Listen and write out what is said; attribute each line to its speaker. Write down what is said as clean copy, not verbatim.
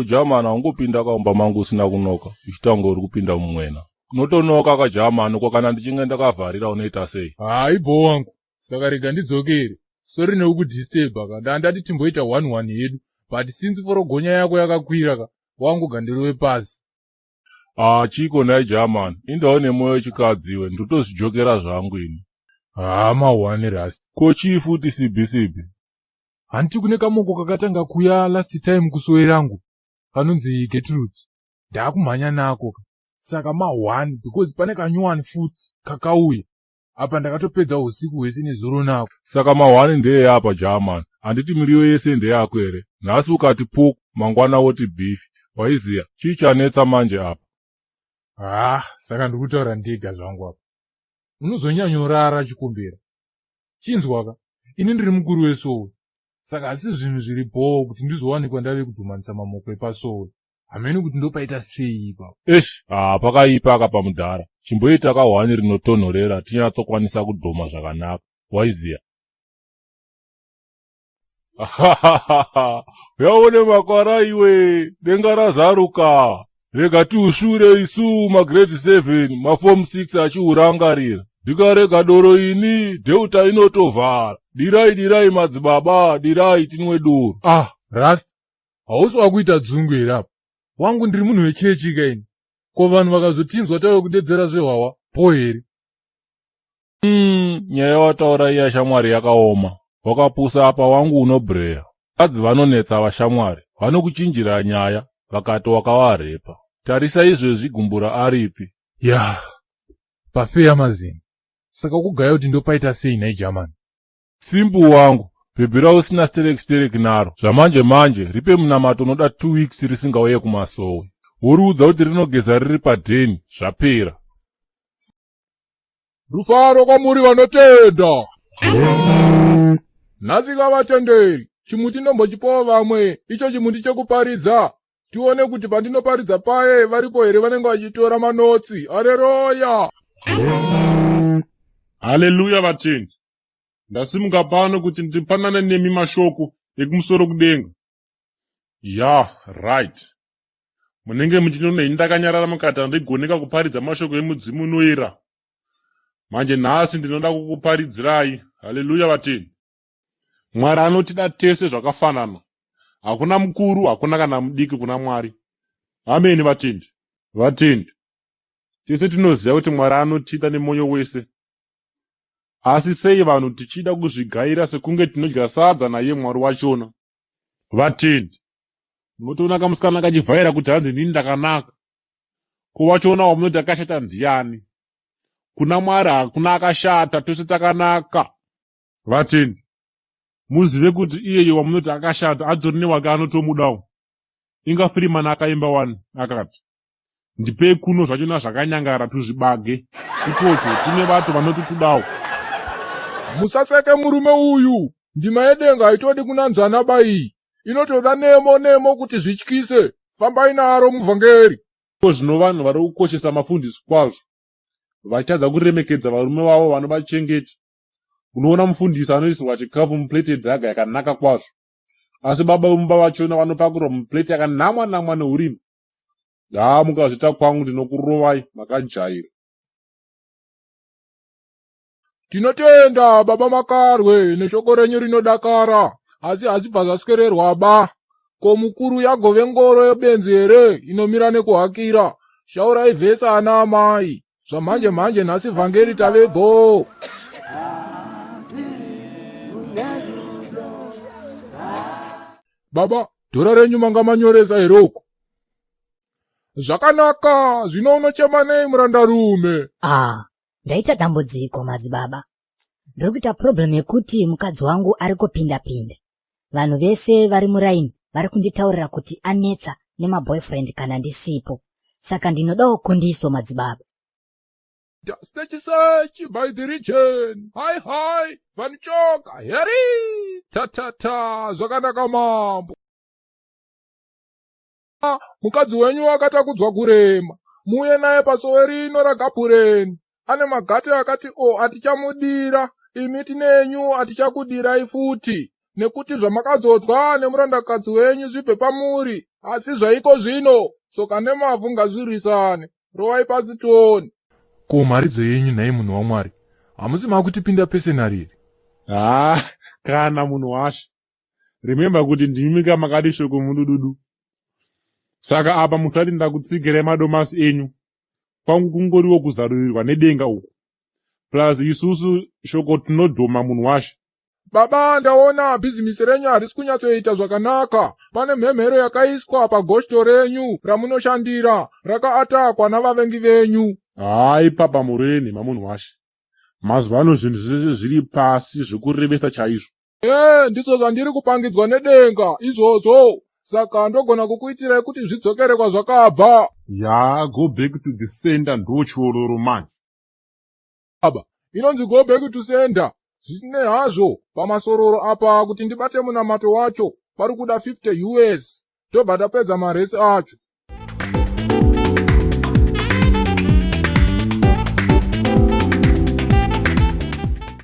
Speaker 1: Ko jamani haungopinda kaumba mangu usina kunoka uchiita kunge uri kupinda mumwena. Unotonoka ka jamani ko kana ndichinge ndakavharira unoita sei?
Speaker 2: Hayi bho wangu. Saka rega ndidzokere. Sorry nekukudisturba ka. Ndandati timboita one one yedu. But since forogonya yako yakakwira ka, wangu gandirove pasi.
Speaker 1: Ah, chiko nhai German. Indawo nemoyo wechikadzi iwe, ndotozvijokera zvangu ini.
Speaker 2: Haa mahwani rasta.
Speaker 1: Ko chii futi sibi sibi?
Speaker 2: Hanti kune kamoko kakatanga kuya last time kusowe rangu kanonzi Gertrude. Ndakumhanya nako ka. Saka mahwani because pane kanyuwani futi kakauya. Apa ndakatopedza usiku hwese nezuro nako.
Speaker 1: Saka mahwani ndeye apa German. Handiti miriwo yese ndeyako here? Nhasi ukati pork, mangwana woti beef. Waiziya, chii chanetsa manje apa?
Speaker 2: Ah, saka ndikutaura ndega zvangu apa. Unozonyanyorara chikombera. Chinzwaka, ini ndiri mukuru wesowe. Saka asi zvinhu zviri bhoo kuti ndizowanikwa ndave kudhumanisa mamoko epasowe. Hameno kuti ndopaita sei ipapo.
Speaker 1: Eish, ah, pakaipa aka pamudhara. Chimboita kahwani rinotonhorera tinyatsokwanisa kudhoma zvakanaka. Waiziya. Yaone makwara iwe, denga razaruka. Rega tiushure isu magrade 7, maform 6 achiurangarira. Ndikarega doro ini, dheuta inotovhara. Dirai dirai madzibaba, dirai tinwe doro.
Speaker 2: Ah, Rasta, hausi wakuita dzungu here apa? Wangu ndiri munhu wechechi ka ini. Ko vanhu vakazotinzwa tave kudedzera zvehwawa, bho here?
Speaker 1: Nyaya wataura iya shamwari yakaoma. Wakapusa apa wangu unobreya. Vakadzi vanonetsa vashamwari, vanokuchinjira nyaya vakati wakavarepa. Tarisa izvezvi gumbura aripi.
Speaker 2: Ya, pafeya mazini. Saka kugaya kuti ndopaita sei nhai German?
Speaker 1: Simple wangu, bhebhi rausina sterek sterek naro. Zvamanje manje, ripe munamato unoda 2 weeks risingauye kumasowe. Woriudza kuti rinogeza riri padheni, zvapera.
Speaker 2: Rufaro kwamuri vanotenda. Nhasi kavatenderi, chimuti ndombochipawo vamwe, icho chimuti chekuparidza. Tione kuti pandinoparidza paye varipo here vanenge vachitora manotsi. Areroya!
Speaker 3: Haleluya vatendi. Ndasimuka pano kuti ndipanane nemi mashoko ekumusoro kudenga. Ya, right. Munenge muchinonei ndakanyarara mukati handigoneka kuparidza mashoko emudzimu unoera. Manje nhasi ndinoda kukuparidzirai. Haleluya vatendi. Mwari anotida tese zvakafanana. Hakuna mukuru, hakuna kana mudiki kuna Mwari. Ameni vatendi. Vatendi. Tese tinoziva kuti Mwari anotida nemwoyo wese. Asi sei vanhu tichida kuzvigaira sekunge tinodya sadza naiye Mwari wachona? Vatendi. Munotoona kamusikana kachivhaira kuti hanzi inini ndakanaka. Ko wachona wamunoti akashata ndiani? Kuna Mwari hakuna akashata, tose takanaka. Vatendi. Muzive kuti iyeyo wamunoti akashata atori newake anotomudawo. Inga Freeman akaimba wani akati ndipei kuno zvachona zvakanyangara tuzvibage utwotwo tune vato vanototudawo.
Speaker 2: Musaseke murume uyu, ndima yedenga haitodi kunanzvana ba iyi. Inotoda nemo nemo kuti zvityise. Fambai naro muvhangeri.
Speaker 3: Ko zvino vanhu vari kukoshesa mafundisi kwazvo vachitadza kuremekedza varume vavo vanovachengeta. Unoona mufundisi anoisirwa chikafu muplate yedhaga yakanaka kwazvo asi baba vemumba vachona vanopakurwa muplate yakanamwa namwa neurimi. Haa mukazviita kwangu ndinokurovai makajaira.
Speaker 2: Tinotenda baba Makarwe neshoko renyu rinodakara, asi hazvibva zvaswererwa ba. Ko mukuru yagove ngoro yebenzi here inomira nekuhakira? Shaurai vhesi ana amai. Zvamhanje mhanje nhasi vhangeri tave bhoo. Baba, dhora renyu manga manyoresa here uko? Zvakanaka, zvino unochema nei murandarume?
Speaker 4: Ah, ndaita dambudziko madzibaba. Ndiri kuita problem yekuti mukadzi wangu ari kupinda pinda. Vanhu vese vari muraini vari kunditaurira kuti anetsa nemaboyfriend kana ndisipo. Saka ndinodawo kundiso madzibaba.
Speaker 2: Stage search by the region. Hi hi, Van Choga, heri. Ta ta ta, zvakanaka mambo. Mukadzi wenyu akatakudzwa kurema. Muuye naye pasowe rino raGabhureni. Ane magate akati o atichamudira, imi tinenyu atichakudirai futi. Nekuti zvamakazodzwa nemurandakadzi wenyu zvibve pamuri, asi zvaiko zvino, tsoka nemavhu ngazvirwisane. Rovai pasi tione. Ko mharidzo yenyu nhai munhu waMwari, hamusi makutipinda pesenari here?
Speaker 3: Haa, kana munhu washe. Remember kuti ndimika makati shoko mudududu. Saka apa musati ndakutsigirai madomasi enyu. Kwangu kungoriwo kuzarurirwa nedenga uku. Plus isusu shoko tinodhoma munhu washe.
Speaker 2: Baba, ndaona bhizimisi renyu harisi kunyatsoita zvakanaka. Pane mhemhero yakaiswa pagoshto renyu ramunoshandira, rakaatakwa navavengi venyu.
Speaker 3: Hayi papa mureni mamunhu washe. Mazuva ano zvinhu zvese zviri pasi zvekurevesa chaizvo.
Speaker 2: Ee, ndizvo zvandiri kupangidzwa nedenga izvozvo. Saka ndogona kukuitirai kuti zvidzokere kwazvakabva.
Speaker 3: Ya, go back to the sender ndochiororo manje.
Speaker 2: Baba, inonzi go back to sender. Zvisinei hazvo, pamasororo apa kuti ndibate munamato wacho pari kuda 50 US. Tobva tapedza maresi acho.